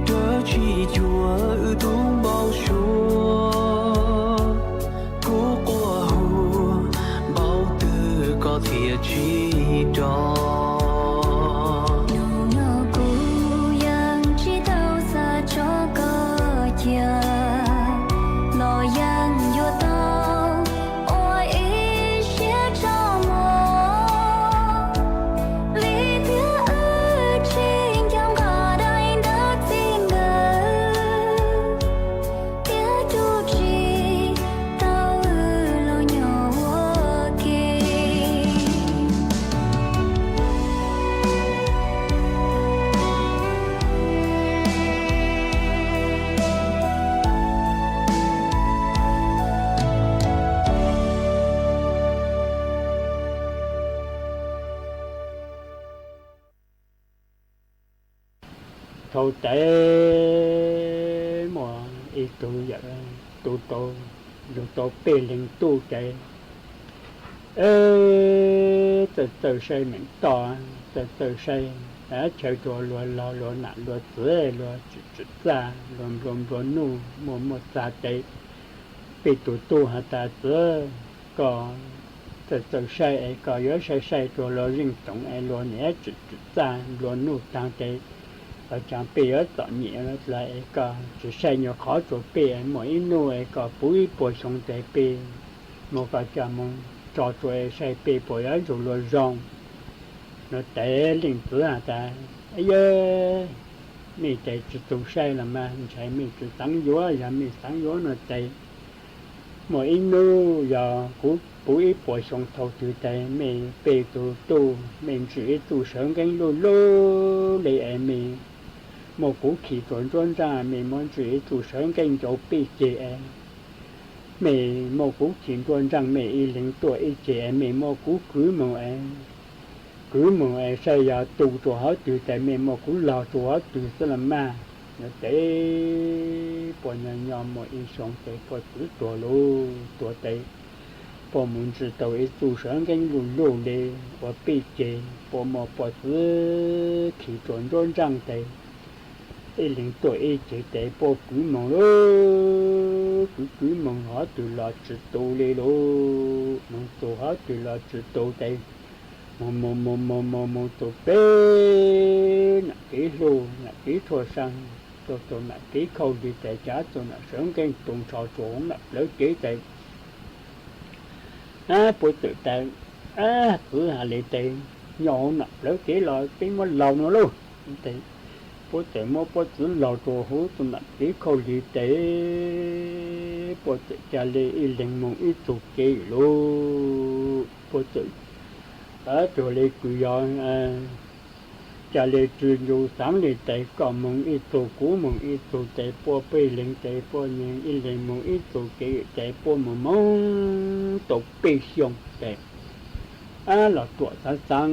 raws tsis cuag wb tus npau suav. Kuv quaj hu npaum twg koj thiaj tsis rov. Hnub no kuv yeej tsis tau xav tso koj cia, los yeej yuav tau ua ib siab tso mov, vim tias wb tsis nco nqa daim ntawv txij nkawm, thiab tus tsis tau wb los nyob ua ke. Thaum tes muaj ib tug yawm tub tau, yug tau peb leeg tub ces txawj txawj saib meem toj, txawj txawj saib chaw rua luag laug luag nam luag txiv luag tsim tsim txaj luag nplua nplua nuj muaj muaj txag tes. Peb tug tub has tas txiv, koj txawj txawj saib es koj yuav saib saib rua luag zeej toov es luag niam tsim tsim txaj nplua nuj taag tes, los caag peb yuav txom nyem dlaag es koj tsis saib nyuag qhov rua peb es muaj ib nub es koj puv ib puas xyoo tes peb muab koj coj moog tso tsua es saib peb puas yuav ntsug luag zoo. Nuav tes leej txiv has tas, yog mej tes tsis tug saib los mas ntshai mej tsis xaav yuav, yog mej xaav yuav no tes muaj ib nub yog kuv puv ib puas xyoo thaum twg tes mej peb tug tub mej ntswj ib txuj sawv nkeeb luj luj le es mej muab kuv khi rua nruab nraab, mej muab ntswj ib txuj sawv nkeeb ncau peb ceg es mej muab kuv khi nruab nraab, mej ib leeg tuaj ib ceg es mej muab kuv kwv moog es kwv moog es saib yog tu rua hov twg tes mej muab kuv laug rua hov twg xwb los mas. Nuav tes puab nyob nyob muaj ib xyoo tes puab txwv tuag lauj. Tuag tes puab mus ntswj tau ib txuj sawv nkeeb luj luj le ua peb ceg, puab muab puab txwv khi rua nruab nraab tes ib leeg tuaj ib ceg tes puab kwv moog lauj. Kwv kwv moog hov twg los tsis tu le lauj. Moog txug hov twg los tsis tu tes moog moog moog moog moog moog txug peb nam kev hlub nam kev rhuaj xeeb, txug txug nam kev khaub lig tes cav txug nam sawv nkeeb tu nrho txug nam plawv kev tes puab txawm tas, txwv has le tes, nyob huv nam plawv kev los peb muab laug no lauj. Puab txawm muab puab txwv laug rua huv txug nam kev khaub lig tes puab txawm ca le ib leeg moog ib txug kev lauj. Puab txawm cuag le kws yog ca le tsw ncu xaav le tes koj moog ib txug kuv moog ib txug tes puab peb leeg tes puab nyeeg ib leeg moog ib txug kev tes puab moog moog tau peb xyoo tes los tuam xaav xaav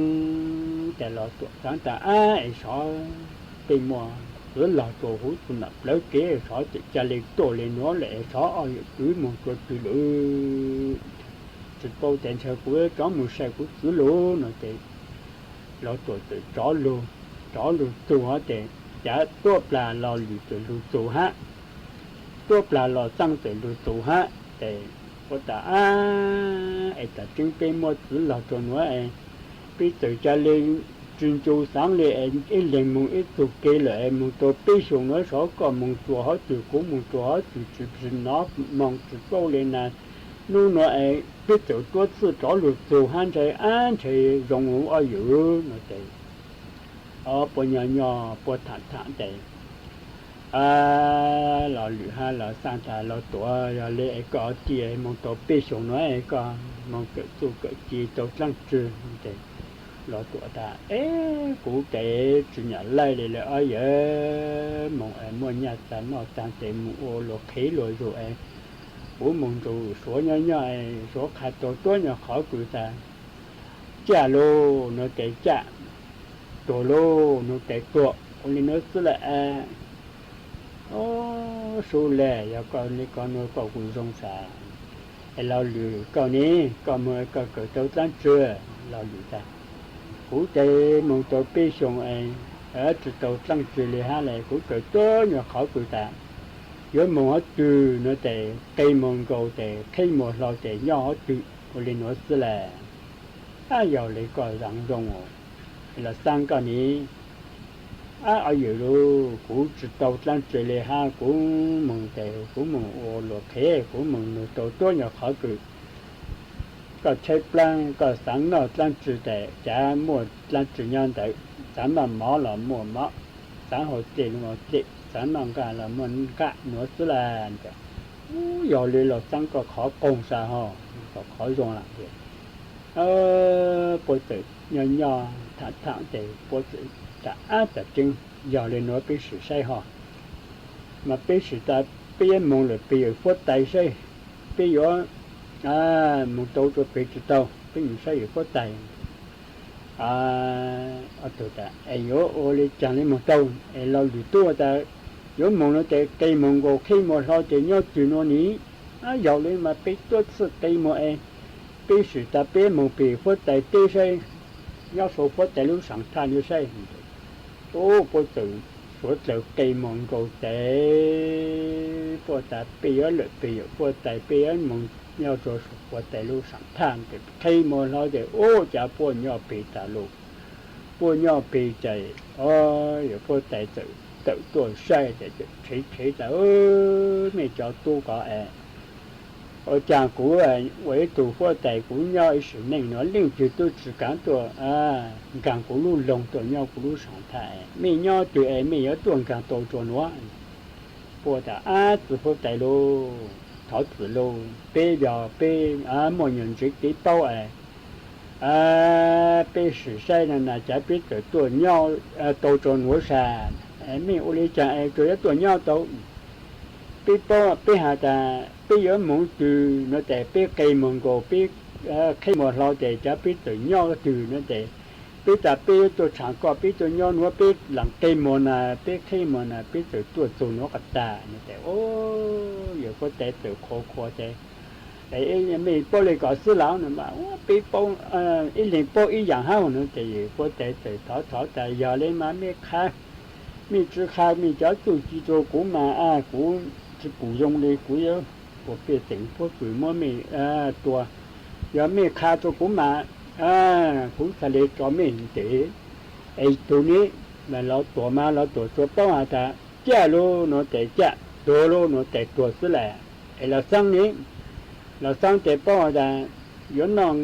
tes los tuam xaav tas ab es xyov peb muab txwv laug rua huv txug nam plawv kev xyov txawm ca le tuaj le nuav lawm es xyov ob yawm kwv moog rua twg lawm. Tsis paub tes ntshe kuv rov moog saib kuv txwv lauj no tes los tuam txawm rov lug rov lug txug hab tes cav tuab plag Los Lwm txawm lug txug hab, tuab plag Los Xeeb txawm lug txug hab tes puab tas, ab, es tam tseeb peb muab txiv laug rua nuav es peb txawm ca le tsi ncu xaav le es ib leeg moog ib txug kev lawm es moog tau peb xyoos nuav, sov koj moog rua hov twg kuv moog rua hov twg tsi nov moog tsi paub le na. Nub nuav es peb txawm tuab txhij rov lug txug hab ntshe, ab, ntshe zoo ua yam no tes puab nyob nyob puab tham tham tes Los Lwm hab Los Xeeb tas, Los Tuam, yog le es koj ua tij moog tau peb xyoos nuav es koj moog kawm txuj kawm ci tau dlaab tsi? Tes Los Tuam tas, Eb, kuv tes tsi nyam laij le lawm os yawm, moog es muaj nyaj tag noj tag tes moog ua luas qhev luas zug es kuv moog nrug Suav nyob nyob es Suav qha tau tuab nyuag qhov kws tas, caj lug no tes caj, tuag lug no tes tuag, ua le nuav xwb lawm. Ob, sub le, yog koj le ko nuav koj kuj zoo sas. Es Los Lwm koj ne, koj moog koj kawm tau dlaab tsi? Los Lwm tas, kuv tes moog tau peb xyoos es tsi tau dlaab tsi le hab le, kuv kawm tuab nyuag qhov kws tas yuav moog hov twg no tes qe muag nkaus tes qheb muag hlo tes nyob hov twg, ua le nuav xwb lawm. Ab, yog le koj zaav zoo. Los Xeeb koj ne? Ab, ua yam lug kuv tsi tau dlaab tsi le hab, kuv moog tes kuv moog ua luas qhev, kuv moog nug tau tuab nyuag qhov kws koj tshaib plaab, koj xaav noj dlaab tsi tes cav muaj dlaab tsi nyob ntawd, xaav noj mov los muaj mov, xaav haus dlej los muaj dlej, xaav noj nqaj los muaj nqaj nuav xwb lawm. Ub, yog le Los Xeeb koj qhov qoog sas hos, koj qhov zoo lawm. Puab txawm nyob nyob tham tham tes puab txawm tas, ab, tam tseeb yog le nuav peb sim saib hos. Mas peb sim tas peb yuav moog lawm peg huab tais saib, peb yuav moog tau rua peg tsi tau, peb moog saib yawm huab tais. Tug tas, es yuav ua le caag le moog tau? Es Los Lwm tub tas, yuav moog no tes qe muag nkaus qheb muag hlo tes nyob twg nuav ne? Yog le mas peb tuab txhij qe muag es peb sim tas peb moog peg huab tais teb saib, nyob sau huab tais lub saam thaj nuav saib. Ub, puab txawm suav dlawg qe muag nkaus tes puab tas peb yuav lawm peg yawm huab tais, peb yuav moog nyob rua huab tais lub saam thaj tes qheb muag hlo tes ub, cav puab nyob peg tas lug. Puab nyob peg tes, o, yawm huab tais txawm tawm tuaj saib tes tsev tsev tas, mej cov tub ko es ua caag kuv ua ib tug huab tais kuv nyob ib sim neej nuav leej twg tub tsi kaav tuaj nkaag kuv lub loog tuaj nyob kuv lub saam thaj, mej nyob twg es mej yuav tuaj nkaag tau rua nuav? Puab tas, ab, txiv huab tais lauj, thov txim lauj, peb yog peb muaj nyuag ntsev kev paub es peb sim saib na na cav peb txawm tuaj nyob tau rua nuav sas, mej ua le caag es tsuas yuav tuaj nyob tau? Peb paub, peb has tas peb yuav moog twg nuav tes peb qe muag nkaus, peb qheb muag hlo tes cav peb txawm nyob twg nuav tes peb tas peb yuav tuaj tshaam koj, peb tuaj nyob nuav, peb laam qe muag na, peb qheb muag na, peb txawm tuaj txug nuav qas tag no tes, o, yawm huab tais txawm qhuas qhuas tes, mej paub le ko xwb lawm no mas, peb paub, ib leeg paub ib yaam hab no tes yawm huab tais txawm thov thov tas, yog le mas mej qha, mej tsi qha mej cov txuj ci rua kuv mas kuv tsi pum zoo le, kuv yuav ua pej xeem puab kws muab mej tua. Yog mej qha rua kuv mas kuv txhad le tso mej ntes. Es tug ne, Los Tuam mas Los Tuam tsuas paub has tas caj lug no tes caj, tuag lug no tes tuag xwb lawm. Es Los Xeeb ne? Los Xeeb tes paub has tas yuav noj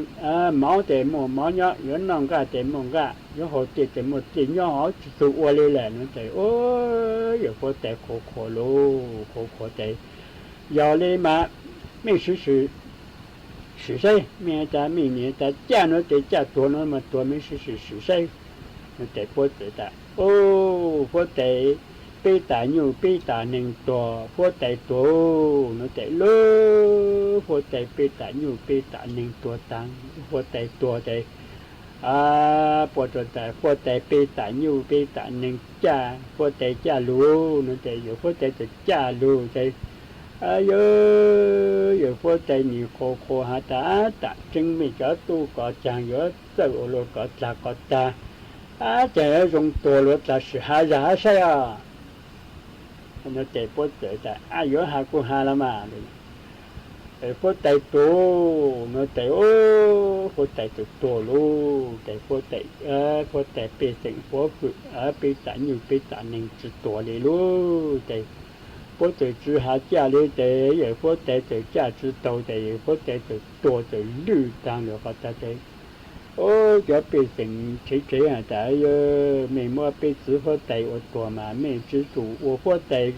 mov tes muaj mov nyob, yuav noj nqaj tes muaj nqaj, yuav haus dlej tes muaj dlej nyob, tsi txug ua le lawm no tes, o, yawm huab tais qhuas qhuas lauj, qhuas qhuas tes, yog le mas mej sim sim saib, mej has tas mej niam tas caj no tes caj, tuag no mas tuag, mej sim sim sim saib no tes puab txawm tas, o, huab tais, peb tas nyuj peb tas neeg tuag, huab tais tuag no tes lub huab tais peb tas nyuj peb tas neeg tuag taag, huab tais tuag tes puab tsuas tas huab tais peb tas nyuj peb tas neeg caj, huab tais caj lug no tes yawm huab tais txawm caj lug tes, yawm huab tais nim qhuas qhuas has tas, tam tseeb mej cov tub ko caag yuav txawj ua luaj ko dlaag ko taag, Ab, cas yuav zoo tuag luav tas sim has zag hab saib os. Ces puab txawm tas, Ab, yuav has kuj has los mas. Huab tais tuag no ces, huab tais txawm tuag lauj. Ces huab tais, huab tais pej xeem huab hwm, peb tam nyuj peb tam neeg tsi tuag li lauj. Ces puab txawm tsi has caj li ces yawm huab tais txawm caj tsi taug ces yawm huab tais txawm tuag txawm lwj taag lawm qhov tas ces, o, cov pej xeem tsev tsev has tas, Mej muab peb txiv huab tais ua tuag mas mej tsi tsum ua huab tais,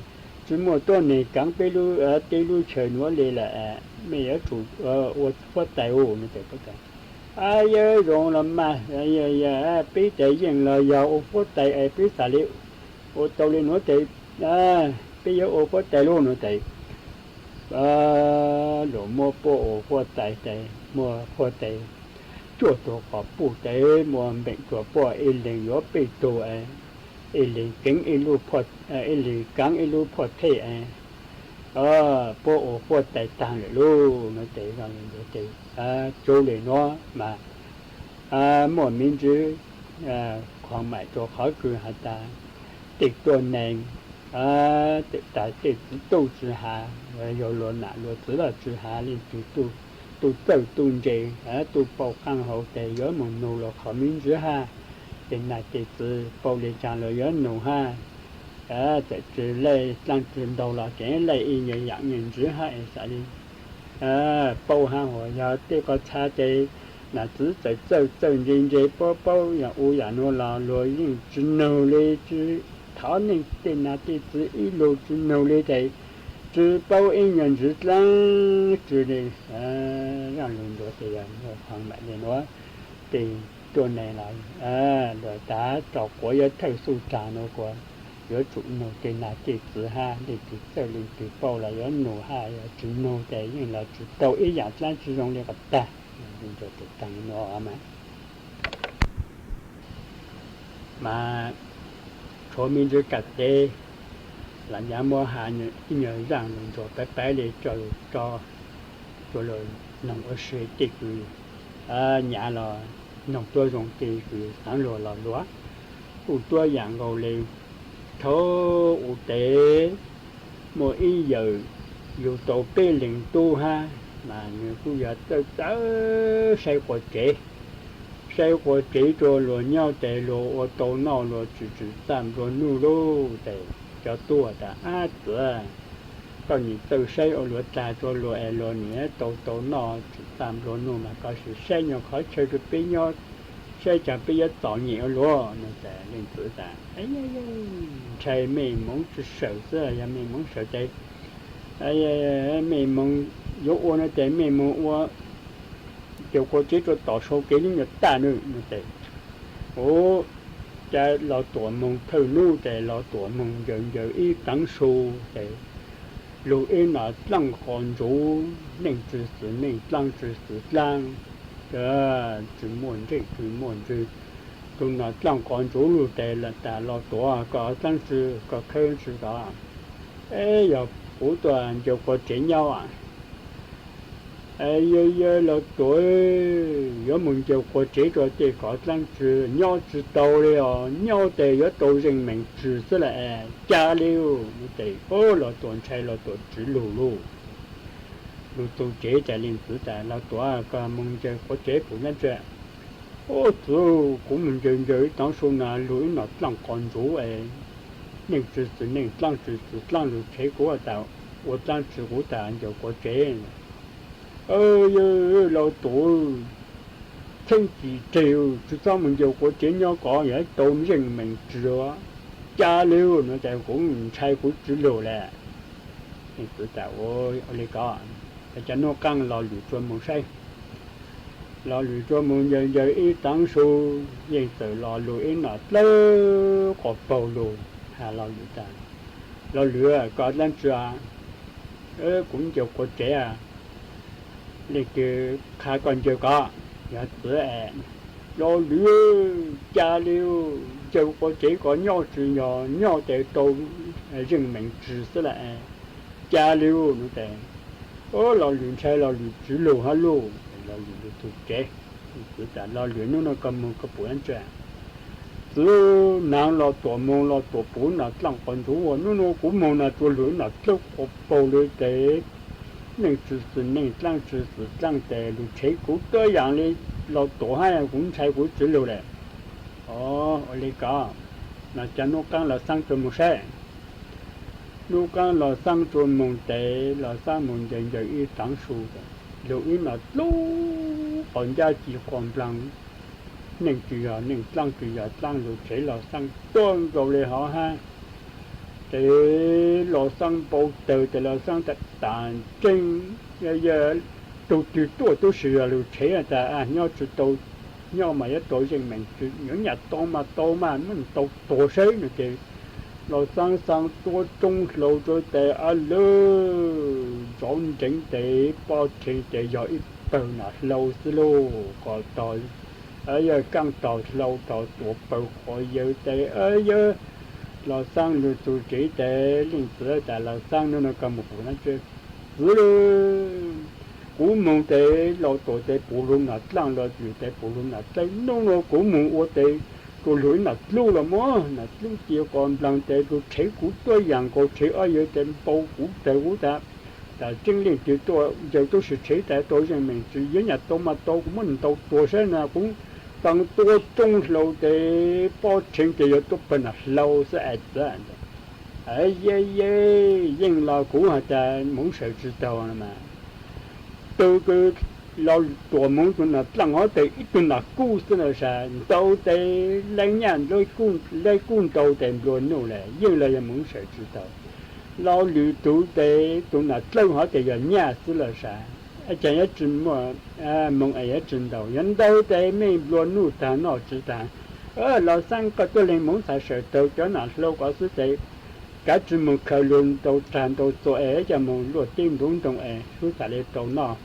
tsi muaj tuab neeg kaav peb lub teb lub chaw nuav li lawm, mej yuav tsum ua huab tais ua no. Ab, yuav zoo los mas, peb tas yeej los yog ua huab tais es peb xav li ua tau li nuav ces peb yuav ua huab tais lauj no ces luag muab puab ua huab tais ces muaj huab tais cuaj tug quas puj ces muaj npeem rua puab ib leeg yuav peb tug, ib leeg kaav ib lub, ib leeg kaav ib lub phoj thej, puab ua huab tais taag lawm lauj no ces, ces cub le nuav mas muaj miv ntsib khoo maim rua qhov kws has tas tej tuab neeg, tas tej txiv tub tsi has, yog luag nam luag txiv laj tsi has, leej twg tub txawj tub ntse, tub paub qaab hau ces yuav moog nug luag qhov miv ntsib hab, tej nam tej txiv paub le caag luag yuav nug hab. Txawm tsi laij dlaab tsi ntau los ces laij ib nyuag yaam nyuag ntsib hab es xav li paub hab, hos yog tej qhov txha ces nam txiv txawm txawj txawj ntse ntse paub paub yaam u yaam nuav los luag yeej tsi nug li, tsi thov neej tej nam tej txiv ib lug tsi nug li ces tsi paub ib nyuag ntsib dlaab tsi li. Zaaj lug ntuas ces yog muaj khoo maim le nuav, tej tuab neeg los luag tas rau quav yuav thawj xuj taag nuav kuas yuav tsum nug tej nam tej txiv hab, leej twg txawj leej twg paub los yuav nug hab, yog tsi nug ces yeej los tsi tau ib yaam dlaab tsi zoo li qhov tag. Mas tshuav miv ntsib kab teb los nyav muab has ib nyuag zaaj lug ntuas pab pab li coj lug tso, coj lug noog ua si tej kws nyav los noog tuab zoo tej kws xaav luag los luag. Kuj tuab yaam nkaus le thaum u tes muaj ib yawm yug tau peb leeg tub hab, mas nwg kuj yog txawj txawj saib quas tsev, saib quas tsev rua luag nyob tes luag ua tau noj luag tsi tsim txaj nplua nuj lauj. Tes cov tub tas, Ab txiv, koj nim txawj saib ua luav tag rua luag es luag nim tau tau noj tsim txaj nplua nuj mas koj sim saib nyuag qhov chaw rua peb nyob, saib caag peb yuav txom nyem ua luag no. Tes leej txiv tas, Ntshai mej moov tsi sawm xwb, yog mej moov sawm tes mej moog, yuav ua no tes mej moog ua ncaws quas tsev rua tom sau kev nub nyuag taj nub no tes, u, ca Los Tuam moog thawj nub tes Los Tuam moog ncaws ncaws ib teev su tes lug ib nom dlaaj qos ntsuv, neej tsi xwm neej, dlaab tsi xwm dlaab, tsi muaj ntsej tsi muaj ntswg. Tug nom dlaaj qos ntsuv lug tes tas, Los Tuam, koj dlaab tsi, koj khawb tsi tod? Yog kuv tuaj ncaws quas tsev nyob. Yawg Los Tuam, yuav moog ncaws quas tsev rua tej kov dlaab tsi nyob tsi tau li os, nyob tes yuav tau zeej meem tsi xwb lawm, ca le tes, Los Tuam ntshai Los Tuam tsiv lug lauj. Lug txug tsev tas leej txiv tas, Los Tuam, koj moog ncaws quas tsev puas dlaab tsi? Ub txiv, kuv moog ncaws ncaws ib teev su na lug ib nom dlaaj qos ntsuv es neej tsi xwm neej, dlaab tsi xwm dlaab lug tshev kuv tas ua dlaab tsi kuv tas ncaws quas tsev. Yawg Los Tuam, txheeb txim tseg, tsi txhob moog ncaws quas tsev nyob kov, yog tau zeej meem tsi. Ca le no tes kuv ntshai kuv tsiv lug lawm. Leej txiv tas, Ua li ko, cov nub qaab Los Lwm tsua moog saib. Los Lwm tsua moog ncaws ncaws ib teev su, yeej txawm los lug ib nom dlawb quas paug lug has Los Lwm tas, Los Lwm, koj dlaab tsi? Kuv ncaws quas tsev. Leej twg qha koj ncaws kov? Yog txiv. Los Lwm, ca le, ncaws quas tsev kov nyob tsi yog nyob tes tau zeej meem tsi xwb lawm. Ca le no tes, Los Lwm ntshai Los Lwm tsiv lug hab lauj. Los Lwm lug txug tsev. Txiv tas, Los Lwm, nub no koj moog koj puas dlaab tsi? Txiv, nag los tuam, moos los tuam, puv nom dlaaj quas ntsuv ua, nub nua kuv moog no tsuas lug ib nom dlaaj quas paug le tes. Neej tsi xwm neej, dlaaj tsi xwm dlaaj tes, lug tshev kuv tuab yaam le los tuam hab kuv ntshai kuv tsi lug le. Ua le ko, no ca nub qaab Los Xaab tsuas moog saib. Nub qaab Los Xaab tsuas moog tes, Los Xaab moog ncaws ncaws ib taav su, lug ib nom dlaaj quas ncab ci quas nplaag. Neej tsi yog neej, dlaaj tsi yog dlaaj, lug tshev Los Xaab tuab nkaus le hov hab. Tes Los Xaab npau tawg tes Los Xaab tas, tas ntseeg, yog tug twg tuaj tub si yog lug tshev tas nyob tsi tau, nyob mas yuav tau zeej meem, yuav nyam tau mas tau mas, muab tau tuag saib no tes. Los Xaab xaa tuab roob hlau rua tes, a lawm, zov nreev tes pob rheev tes yog ib pawg nam hlau xwb lauj, kom tog, yog kaaj tog hlau tog tuam pawg qhov yawg tes, yog Los Xaab lug txug tsev tes leej txiv tas, Los Xaab, nub nua koj moog puv na? Txiv, kuv moog tes los tuam tes puv lug nom dlaaj, los lug tes puv lug nom dlaaj, nub nua kuv moog ua tes tsuas lug ib nom dlaaj los muab nom dlaaj ci quas nplaag tes lug tshev kuv tuab yaam nkaus, tshev ob yawg tes npau kuv tawg kuv tas, tas tseeb leej twg tuaj ncaws tub si tshev tas tau zeej meem, tsi yuav nyam tau mas tau, kuv muab nws ntaus tuag saib no. Kuv xaa tuab roob hlau tes pob rheev tes yog tuab pawg nam hlau xwb es txiv. Ye ye, yeej los kuv has tas moov sawv tsi taug no mas, tug kws los tuam moov tug nom dlaaj hov tes ib tug nom kuj xwb los sav, ntaus tes leej nyaj, leej kuj ntaus tes nplua nuj le, yeej los yog moov sawv tsi taug. Los lwm tug tes tug nom dlaaj hov tes yog nyaj xwb los sav, cas yuav tsi muaj moov es yuav tsi ntaus, yuav ntaus tes mej nplua nuj taag noj tsi taag. Los Xaab, koj tuab leeg moov xav sawv taug cov nom hlau ko xwb tes, kav tsi moog khaws lug ntau tsag ntau txua es coj moog luaj teb nruv ntoo es sub xav le tau noj.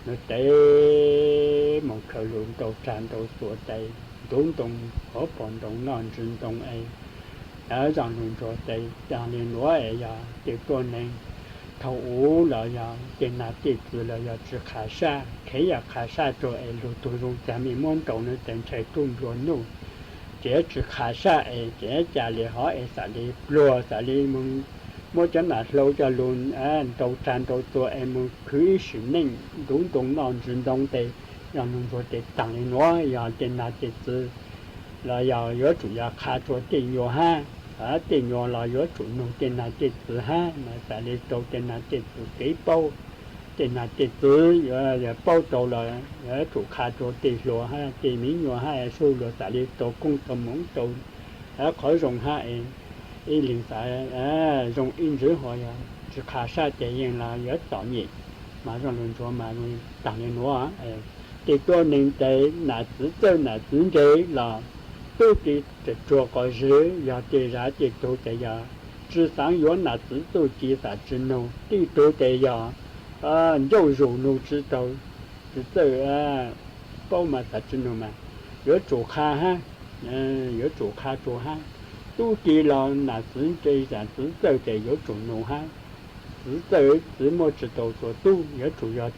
Nub tes moog khaws lug ntau tsag ntau txua tes, nruv ntoo, hov pog ntoo noj ntsws ntoo es, Zoo Lug Ntsuag tes, taag le nuav es yog tej tuab neeg thaum ub los yog tej nam tej txiv los yog tsi qha saj, kheev yog qha saj rua es lug tug zoo cag mej muab ntaus nws tes ntshai tub nplua nuj. Ces yuav tsi qha saj es ces yuav ca le hov es xav le pluag, xav le muab cov nam hlau coj lug ntau tsag ntau txua es moog khwv ib sim neej nruv ntoo noj ntsws ntoo tes. Zoo Lug Ntsuag tes taag le nuav, yog tej nam tej txiv los yog yuav tsum yog qha rua tej nyuas hab, tej nyuas los yuav tsum nug tej nam tej txiv hab mas xav le tau tej nam tej txiv kev paub. Tej nam tej txiv yuav paub tau los yuav tsum qha rua tej hluas hab tej miv nyuas hab sub luag xav le tau koob tau moov tau qhov zoo hab es ib leeg xav zoo ib ntsis, ho yog tsi qha saj ces yeej los yuav txom nyem. Mas Zoo Lug Ntsuag mas taag le nuav, tej tuab neeg tes nam txiv txawj nam txiv ntse los tub ki tsuag quas zig, yog tej zab tej tug tes yog tsi xaav yuav nam txiv txuj ci xav tsi nug, tej tug tes yog ncauj zus nug tsi taug, tsi txawj paub mas xav tsi nug mas yuav tsum qha hab, yuav tsum qha rua hab. Tub ki los nam txiv ntse nam txiv txawj tes yuav tsum nug hab. Txiv txawj txiv muab tsi tau txuas tub, yuav tsum yog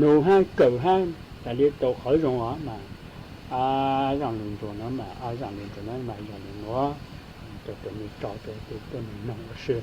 nug hab kawm hab xav le tau qhov zoo os mas. Zoo Lug Ntsuag no mas, Zoo Lug Ntsuag no mas yog le nuav, rua tus mej tso rua tej tuab neeg noog ua si.